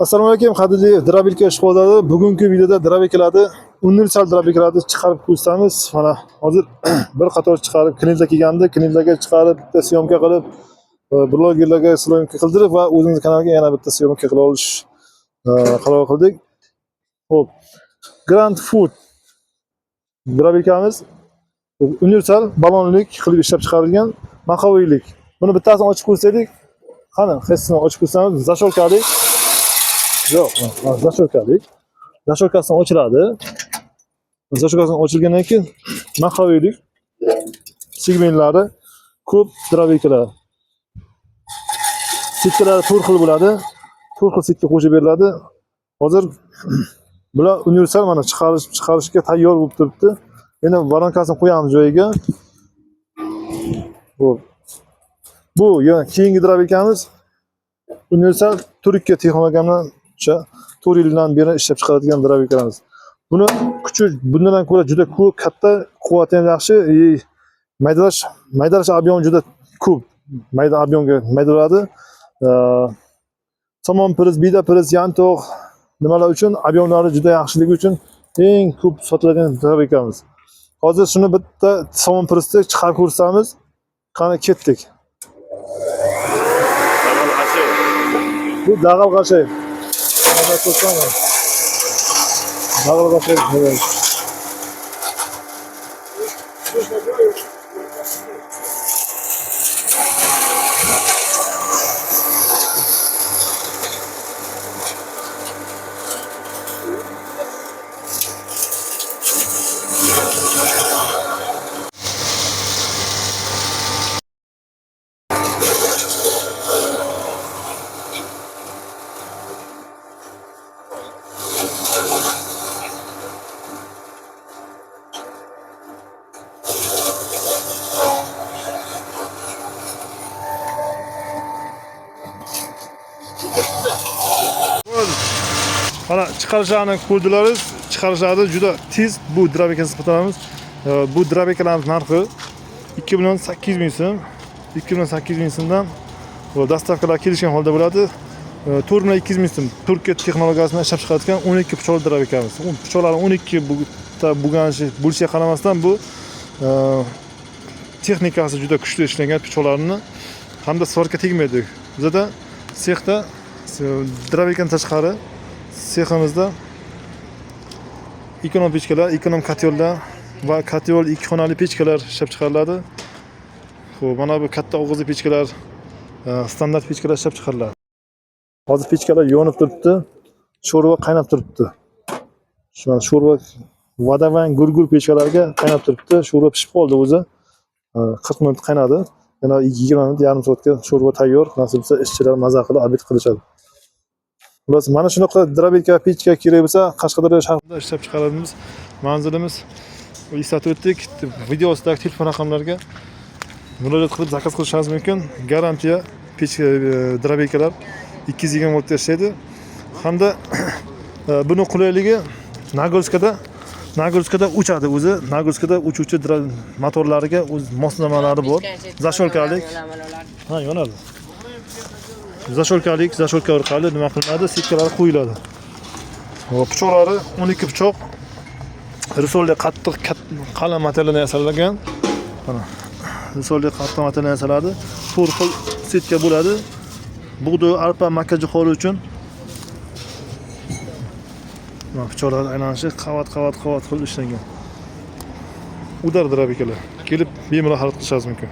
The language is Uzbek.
Assalomu alaykum, qadrli дробилка ishqibozlari. Bugungi videoda дробилка larni, universal дробилка larni chiqarib ko'rsatamiz. Mana hozir bir qator chiqarib, klientlar kelgandi, klientlarga chiqarib, bitta съёмка qilib, blogerlarga съёмка qildirib va o'zimiz kanalga yana bitta съёмка qila olish qaror qildik. Xo'p, Grand Food дробилка miz universal balonlik qilib ishlab chiqarilgan маховой lik. Buni bittasini ochib ko'rsak, qani, qaysisini ochib ko'rsamiz, защёлка lik. Yo'q, защёлка lik. Защёлка sidan ochiladi. Защёлка sidan ochilgandan keyin маховой lik segmentlari ko'p дробилка lar. Setkalari to'rt xil bo'ladi. To'rt xil setka qo'shib beriladi. Hozir bular universal mana chiqarishga tayyor bo'lib turibdi. Endi воронка sini qo'yamiz joyiga. Xo'p. Bu yana keyingi дробилка miz universal Turkiya texnologiya bilan o'sha 4 yildan beri ishlab chiqaradigan дробилка larimiz. Buni kuchi bundan ham ko'ra juda ko'p, katta, quvvati ham yaxshi, maydalash объем i juda ko'p. Mayda объем ga maydaladi. Somon priz, bida priz, yantoq nimalar uchun объем lari juda yaxshiligi uchun eng ko'p sotiladigan дробилка miz. Hozir shuni bitta somon prizni chiqarib ko'rsatamiz. Qani, ketdik. Bu dag'al qashay. Mana ko'rsaman. Dag'al qashay. Mana chiqarishlarini ko'rdilaringiz. Chiqarishlari juda tez. Bu дробилка hisoblanamiz. Bu дробилка larimiz narxi 2 million 800 ming so'm. 2 million 800 ming so'mdan bu доставка lar kelishgan holda bo'ladi. 4 million 200 ming so'm Turkiya texnologiyasini ishlab chiqaradigan 12 pichoqli дробилка miz. U pichoqlari 12 ta bo'lganishi bo'lishiga qaramasdan bu texnikasi juda kuchli ishlangan pichoqlarni hamda сварка tegmaydi. Bizada sexda дробилка dan tashqari seximizda ekonom pechkalar, ekonom котёл lar va котёл ikki xonali pechkalar ishlab chiqariladi. Xo'p, mana bu katta og'izli pechkalar, standart pechkalar ishlab chiqariladi. Hozir pechkalar yonib turibdi, sho'rva qaynab turibdi. Shu mana sho'rva Vadavan gurgur pechkalarga qaynab turibdi. Sho'rva pishib qoldi o'zi. 40 minut qaynadi. Yana 20 minut, yarim soatga sho'rva tayyor. Nasib bo'lsa ishchilar maza qilib обед qilishadi. Xullas, mana shunaqa дробилка pechka kerak bo'lsa, Qashqadaryo shahrida ishlab chiqaramiz. Manzilimiz eslatib o'tdik. Video ostidagi telefon raqamlariga murojaat qilib заказ qilishingiz mumkin. Garantiya pechka дробилка lar 220 voltda ishlaydi. Hamda buni qulayligi нагрузка da uchadi o'zi. Нагрузка da uchuvchi motorlariga o'z moslamalari bor. Защёлка lik. Ha, yonadi. Защёлка lik, защёлка orqali nima qilinadi? Setkalari qo'yiladi. Hop, pichoqlari 12 pichoq. Risolli qattiq qalin materialdan yasalgan. Mana risolli qattiq materialdan yasaladi. To'rt xil setka bo'ladi. Bug'doy, arpa, makka jo'xori uchun. Mana pichoqlar aylanishi qavat qavat qavat qilib ishlangan. Удар дробилка lar. Kelib bemalol xarid qilishingiz mumkin.